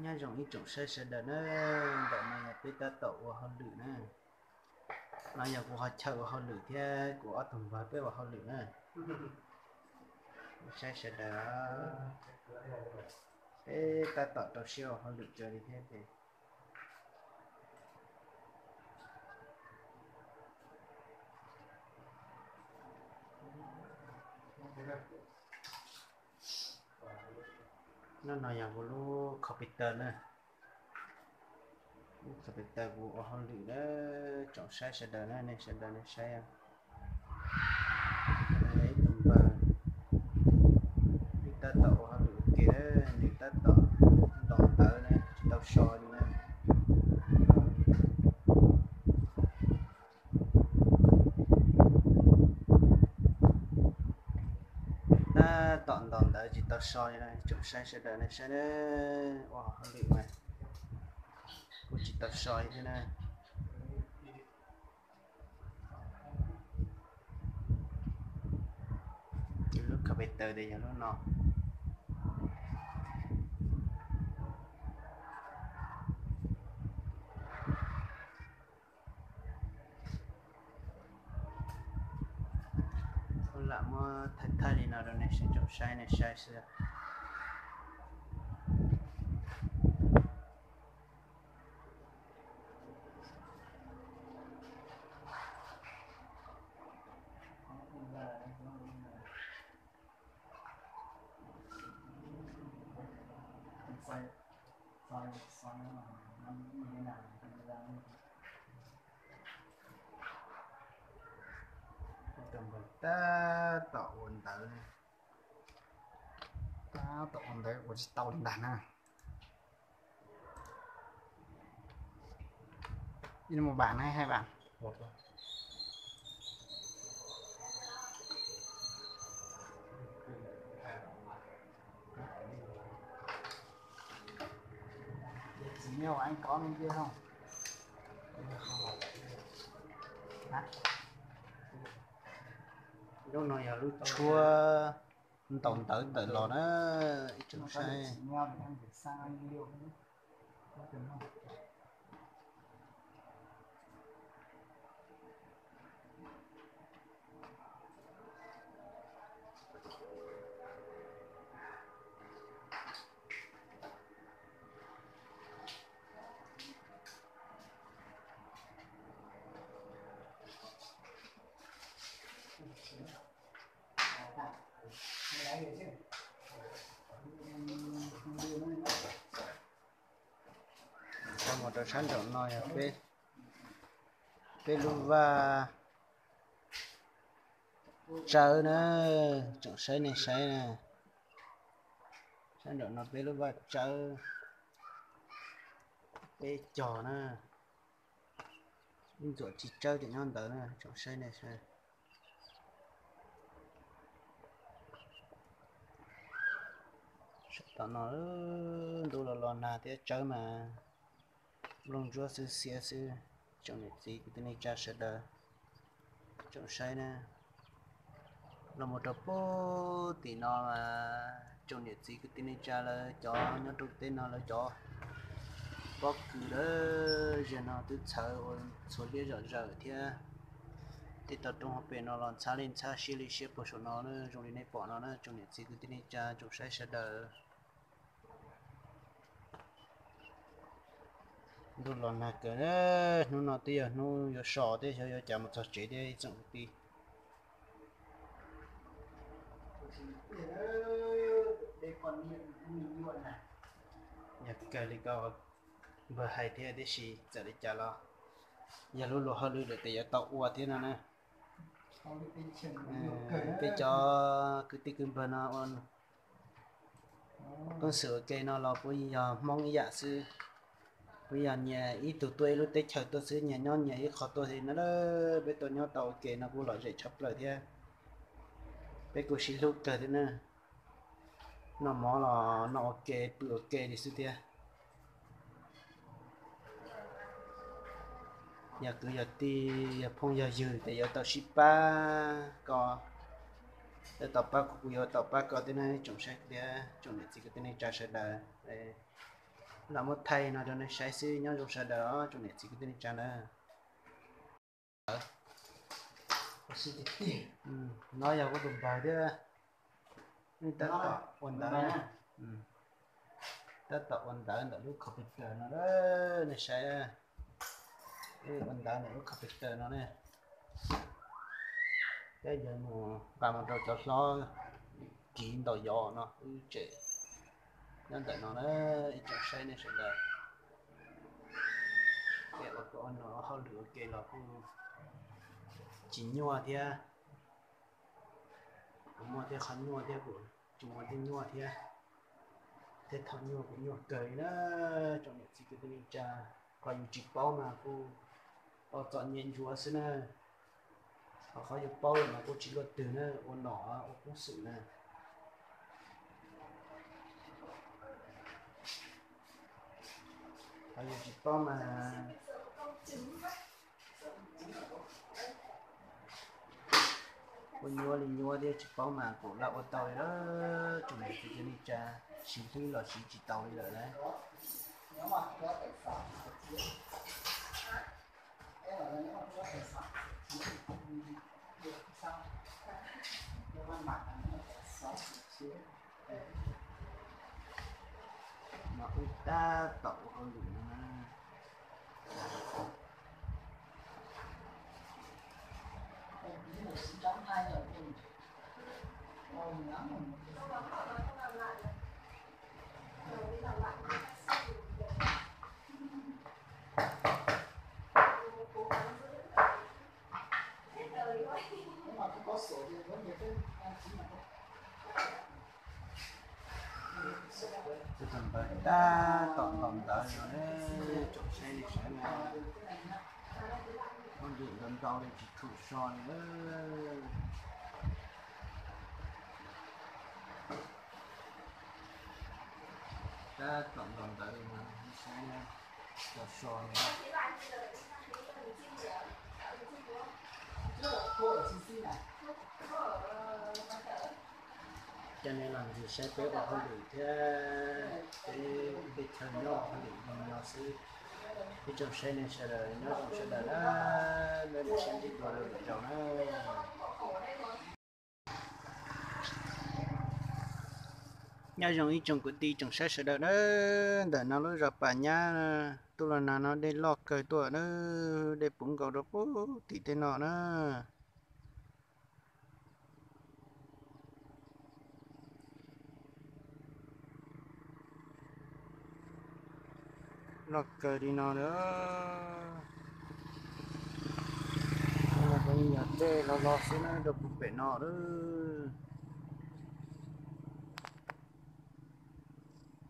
Nyob zoo ib tsoom saib sawv daws na, ntawm no yog peb tab tom ua hauj lwm na. No yog kuv ho chaw ua hauj lwm thiab kuv ob tug npawg peb ua hauj lwm na. Saib sawv daws, peb tab tom rau siab ua hauj lwm kawg li thiab ces no no yog kuv lub computer na. Lub computer kuv ua hauj lwm na, tsoom saib sawv daws na, nej sawv daws nej saib. Ib tug npawg, nws tab tom ua hauj lwm ua ke, nws tab tom ntaus ntawv na, tsis tau so li na. Tab tom ntaus ntawv tsis tau so li na, tsoom saib sawv daws nej saib na, ua hauj lwm mas kuj tsis tau so li thiab na. Lub computer tias yog lub no. Kuv lam muab thaij thaij li no rau nej sawv daws saib, nej saib xwb. Tus npawg tab tom ua ntawv, tab tom ua ntawv ua tsis tau li ntag na. Mus bam na, hais bam. Lub no yog lub tshuab ntaus ntawv tawm los na, ib tsoom saib. Coj mus rau sab nraum no yog peb, peb lub vaj tsawb na, tsoom saib nej saib na. Sab nraum no peb lub vaj tsawb, peb cog na. Ib ntxuam tsis tsawb ces nyob ntawd na, tsoom saib nej saib. Sab tom no ntuj los los nag thiab tsawb mas nplooj ntsuab xwb xiab xwb. Tsoom niam txiv kwv tij neej tsa sawv daws, tsoom saib na, los mus rau puag tim no mas tsoom niam txiv kwv tij neej tsa lawv cov nyob rau teb no lawv cov pob kws lawm, zaum no twb txhawv ua txhua liab zom zaws thiab. Tej toj roob hauv pes no los ntxhab li ntxhab siab li siab puag saum no na, zoo li nej pom no na tsoom niam txiv kwv tij neej tsa tsoom saib sawv daws. Ntuj los nag kawg, hnub no twb yog hnub yuav so thiab xyov yuav cas mus txog tsev thiab ib tsoom kwv tij. Yog kawg li ko npawg hais thiab tiam sis txawm li cas los yog lub luag hauj lwm lawm ces yuav tau ua thiab no na. Peb cov kwv tij kwv npawg no ua peev xwm ua ke no los puav yog Hmoob ib yam xwb, puav yog nyias ib tug tuaj ib lub teb chaws tuaj xwb, nyias nyob nyias ib qho tuaj xwb na. Peb tuaj nyob tau ua ke no kuj lom zem tshaj plaws thiab. Peb kuj sib hlub kawg thiab na. Noj mov los noj ua ke pw ua ke li xwb thiab. Yog kwv yog tij yog phooj yog ywg ces yuav tau sib pab ko, yuav tau pab kuv kuv yuav tau pab koj thiab na tsoom saib thiab tsoom niam txiv kwv tij neej tsa sawv daws. Lam muab thaij no rau nej saib xwb, nyob zoo sawv daws os tsoom niam txiv kwv tij neej tsa na. No yog kuv tus npawg thiab, tab tom ua ntawv, tab tom ua ntawv ntawm lub computer no, nej saib, ua ntawv ntawm lub computer no ne. Thiab yuav mus nqa mus rau cov hlob kiv ntaus yos no, wb tseem nyob ntawm no na, ib tsoom saib nej sawv daws. Kev ua no hauj lwm ua ke los kuj tsis nyuaj thiab, kuv muaj tej qhov nyuaj thiab kuj tsis muaj tej nyuaj thiab, tej thaum nyuaj kuj nyuaj kawg li na. Tsoom niam txiv kwv tij neej tsa, qhov yus tsis paub mas kuj ua txom nyem ntsuav xwb na. Ho qhov yus paub lawm mas kuj tsis luaj twg na, ua nom ua koob xwm na. Qhov yus tsis paub mas kuj nyuaj li nyuaj thiab, tsis paub mas kuj lam ua tau li lawm. Tsoom niam txiv kwv tij neej tsa, siv hlwb los siv tsis tau li lawm na. Mas wb tab tom ua hauj lwm no na. Tus npawg tab tom ntaus ntawv no, tsoom saib li saib na, hauj lwm ntau ntau li tsis tshua so li. Tab tom ntaus ntawv no, saib na, tsis tshua so li. Coj nej los ntxiv saib peb ua hauj lwm thiab peb teb chaws nyob ua hauj lwm zoo no xwb. Ib tsoom saib nej sawv daws nyob zoo sawv daws na, nej mus saib ntsib dua rau lwm zaus na. Nyob zoo ib tsoom kwv tij tsoom saib sawv daws na, ntawm no lub zos Pam Nyab, tuaj los nag no dej loj kawg tuaj na, dej puv nkaus rau puag tim tej no na. Loj kawg li no lawm. Yog dej los los xwb na rau puag pem no lawm.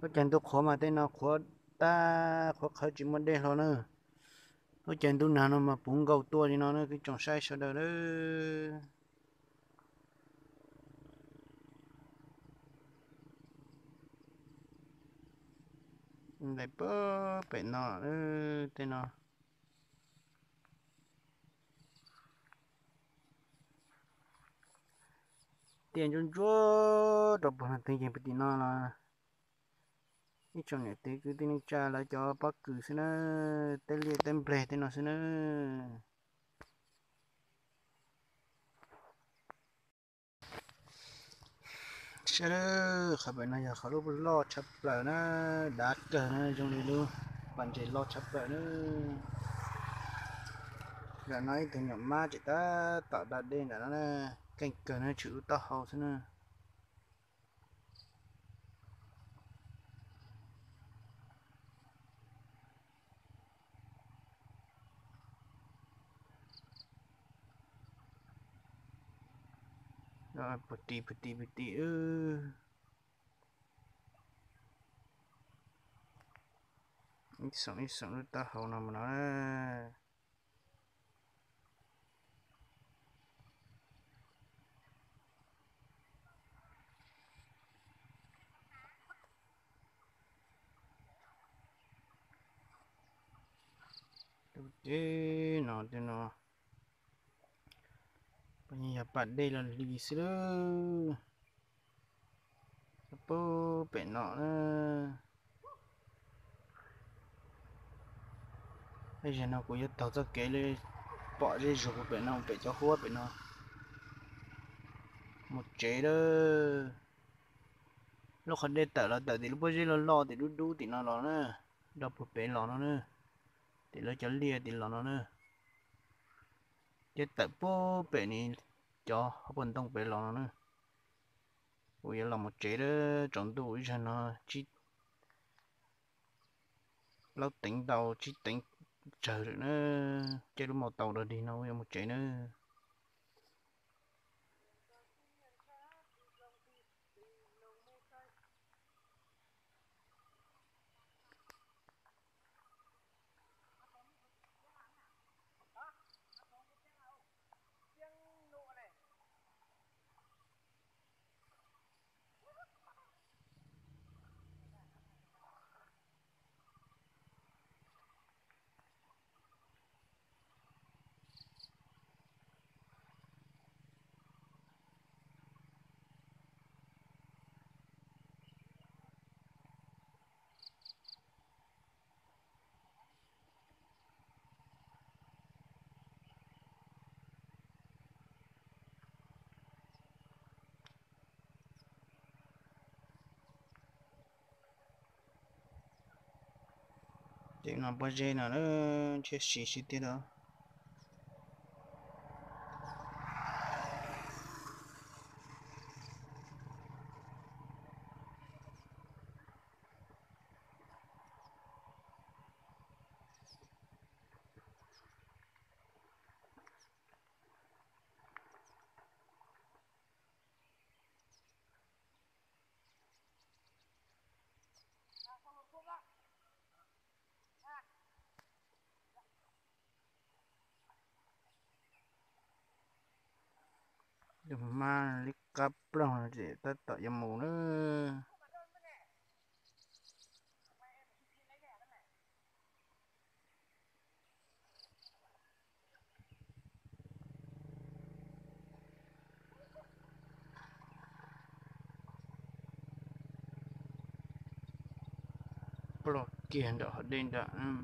Lub caij ntuj qhuav mas tej no qhuav tag, qhuav qhawv tsis muaj dej hlo na. Lub caij ntuj nag no mas puv nkaus tuaj li no na, kwv tsoom saib sawv daws lawm. Ntais puag pem no, tej no. Tiaj ntsuab ntsuab rau puag no twg yeej puag tim no los ib tsoom niam txiv kwv tij neej tsa lawv cov pob kws xwb na, tej liaj tej npleg tej no xwb na. Saib, qhov pem no yog qhov lub loj tshaj plaws na, dav kawg na, zoo li lub pas ntses loj tshaj plaws na. Nram no ib tug nyuam mab tseem tab tom da dej nram no na, keej kawg na, tshwm lub taub hau xwb na. Puag ti puag ti puag ti, ib xoom ib xoom lub taub hau no mus no. Tej no tej no, puas yog pas dej los li xwb lawm. Puag pem no na. Ib zaug no kuv yuav taug txoj kev li pom zej zog puag pem no, pem cov huab pem no mus tsev lawm. Lub qhov dej tawm los tawm tim lub pob zeb loj loj tim dub dub tim no los na, rau puag pem los no na, tim lawv cov liaj tim los no na, ces tawm puag pem ni cov hauv paus ntoo pem los no na. Kuv yuav los mus tsev lawm, tsaus ntuj ib zaug no tsib plaub teev ntau tsib teev tsawg lawm na, caij lub maus taus dog dig no yuav mus tsev na. Ces no pob zeb no ntshiab si xwb tiag os. Yus mas li qab ploog ces tab tom yuav mus na. Ploj kiag nram hav dej nram.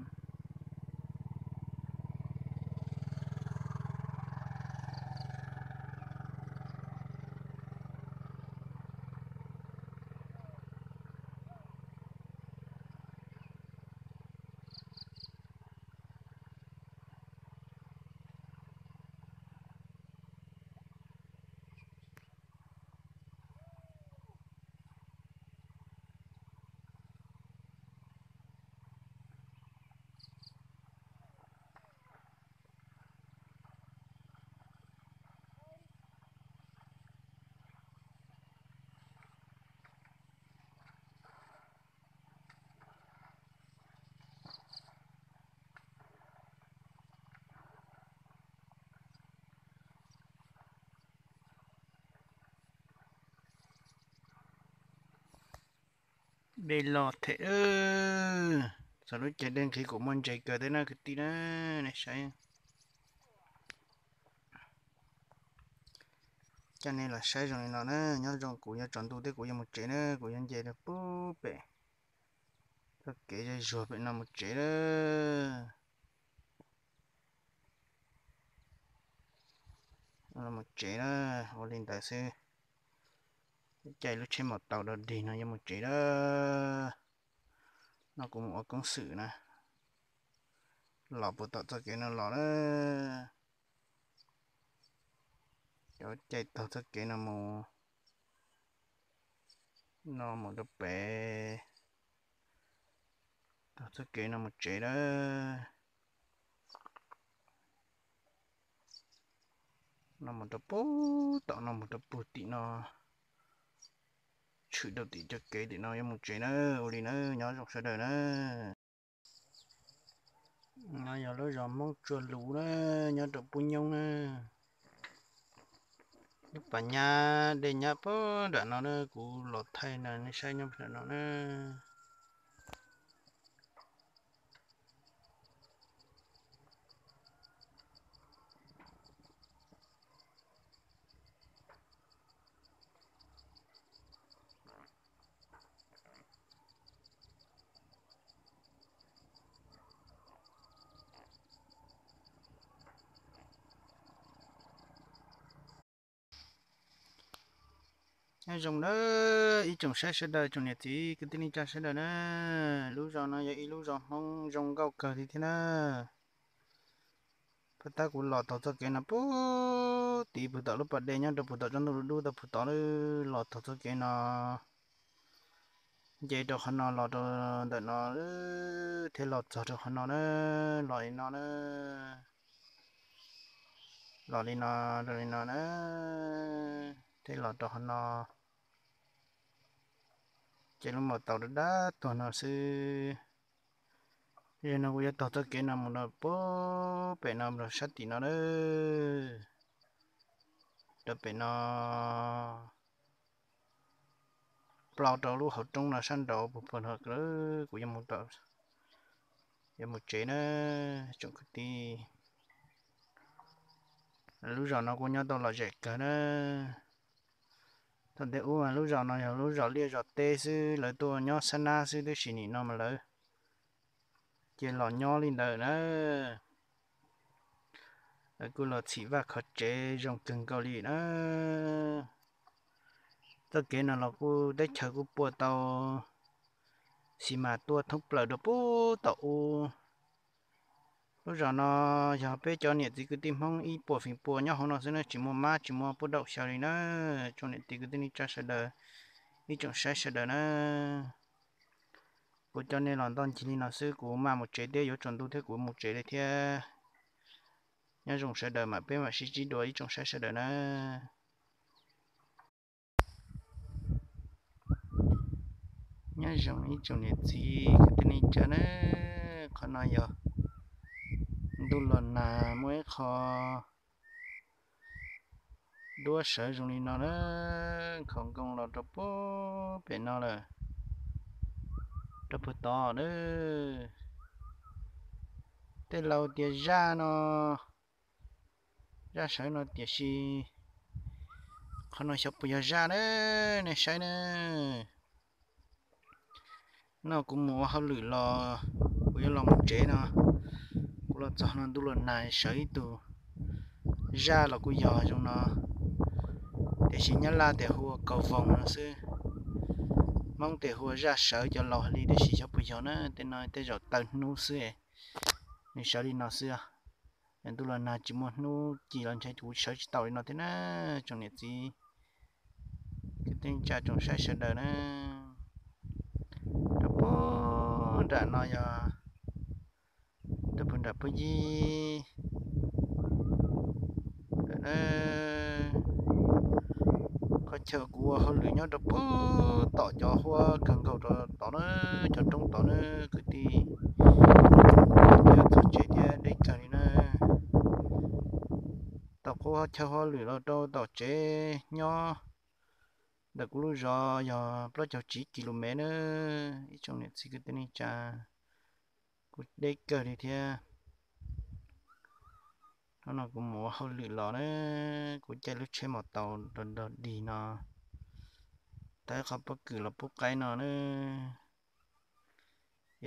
Dej los them, txog lub caij dej nqhis kuj muaj ntses kawg thiab na kwv tij na, nej saib. Coj nej los saib zoo li no na, nyob zoo kuv yuav tsaus ntuj thiab kuv yuav mus tsev na, kuv yuav nce rau puag pem txoj kev zej zuag pem no mus tsev na. Mus tsev na, ua li ntawd xwb. Caij lub tsheb maus taus dog dig no yuav mus tsev na. No kuv mus ua koob xwm na, los puag tom txoj kev no los na. Cov caij taug txoj kev no mus, no mus rau pem, taug txoj kev no mus tsev na. No mus rau puag tom no mus rau puag tim no, tshwm rau tim cov kev tim no yuav mus tsev na. Ua li na, nyob zoo sawv daws na. No yog lub zos Hmoob Tsuag Lus na, nyob rau Pub Nyoob na. Lub pas nyab dej nyab puag nram no na, kuv los thaij na, nej saib nyob nram no na. Nyob zoo na ib tsoom saib sawv daws, tsoom niam txiv kwv tij neej tsa sawv daws na. Lub zos no yog ib lub zos Hmoob zoo nkauj kawg li thiab na. Puag ta kuv los taug txoj kev no puag tim puag tom lub pas dej nyob rau puag tom tsob ntoo dub dub tau puag tod, los taug txoj kev no nce rau qhov no los rau ntawm no thiab los txog rau qhov no na, los li no na, los li no rau li no na, thiab los rau qhov no. Ces lub maus taus dab dab tuag no xwb. Yog no kuv yuav taug txoj kev no mus rau puag pem no rau sab tim no na, rau pem no, plaub rau lub hauv roob no sab nraud puag puag no, kuv yuav mus tsev na, tsoom kwv tij. Lub zos no kuj nyob tau lom zem kawg na. Thaum ntej ub mas lub zos no yog lub zos liaj zos teb xwb, lawv tuaj nyob sab nab xwb, tab sis nim no mas lawv cia los nyob li ntawd na. Lawv kuj los txhim vaj khov tsev zoo kawg nkaus li na. Txoj kev no los kuj teb chaws kuj puas tau xi mas tuaj thoob plaws rau puag tom ub. Lub zos no yog peb cov niam txiv kwv tij Hmoob ib puas feem pua nyob hauv no xwb na, tsis muaj mab tsis muaj pub daum xyaw li na. Tsoom niam txiv kwv tij neej tsa sawv daws, ib tsoom saib sawv daws na, kuv coj nej los ntoj ncig li no xwb, kuv maj mus tsev thiab, yuav tsaus ntuj thiab, kuv mus tsev li thiab. Nyob zoo sawv daws, mam peb mam sib ntsib dua ib tsoom saib sawv daws na. Nyob zoo ib tsoom niam txiv kwv tij neej tsa na, qhov no yog ntuj los nag muaj ib qho duab sawv zoo li no na, nkhaus nkoos los rau puag pem no lawm, rau puag tod na. Tej laus tias zaj no, zaj sawv no, tiam sis qhov no xyov puas yog zaj na, nej saib na. No kuv mus ua hauj lwm los, kuv yuav los mus tsev no, kuv los txog no ntuj los nag sawv ib tug zaj los kuj yog zoo no, tiam sis Nyab Laj tias hu ua kaus voos no xwb, Hmoob tias hu ua zaj sawv cov laus hais li, tiam sis xyov puas yog na, tej no tej zaum taw hnub xwb, nws sawv li no xwb. Ntuj los nag tsis muaj hnub ci los ntshe kuv sawv tsis tau li no thiab na, tsoom niam txiv kwv tij neej tsa tsoom saib sawv daws na. Rau puag nram no yog rau puag nram puag yig. Qhov chaw kuv ua hauj lwm nyob rau puag tom cov huab kawg nkaus rau tod na, cov roob tod na kwv tij. Txog tsev thiab deb kawg li na. Tom qub chaw hauj lwm los rau tom tsev nyob ntawm kuv lub zos yog plaub caug tsib kis lus mev na, ib tsoom niam txiv kwv tij neej tsa. Kuj deb kawg li thiab. Hnub no kuv mus ua hauj lwm los na, kuv caij lub tsheb maus taus rau nrog dig no, tau ib qho pob kws los pub qaib no na,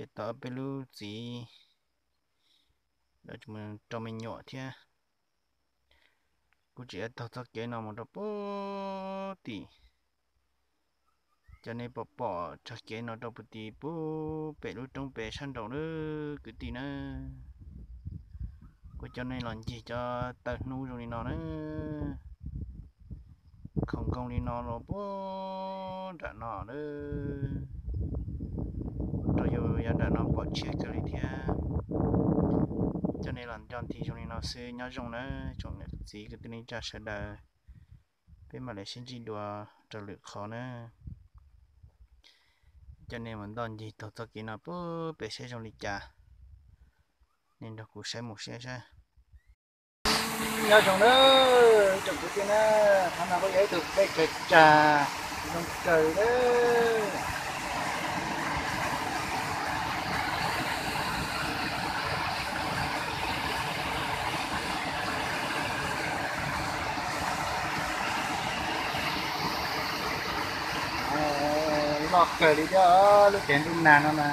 es tau peb lub txiv rau me nyuam thiab. Kuv tseem yuav taug txoj kev no mus rau puag tim, cov nej pom pom txoj kev no rau puag tim puag pem lub roob pem sab nraud na kwv tij na. Kuv coj nej los ncig cov taw hnub zoo li no na, nkhaus nkoos li no los puag nram no na, rau yav nram no pom tshiab kawg li thiab. Coj nej los nco ntsis zoo li no xwb, nyob zoo na tsoom niam txiv kwv tij neej tsa sawv daws, peb mam li sib ntsib dua rau lwm qhov na. Coj nej mus ntoj ncig taug txoj kev no puag pem saib zoo li cas, nej nrog kuv saib mus saib saib. Nyob zoo na tsoom kwv tij na, qhov no kuj yog ib tug dej kawg tsag zoo kawg na. Loj kawg li thiab, lub cev ntuj nag no na.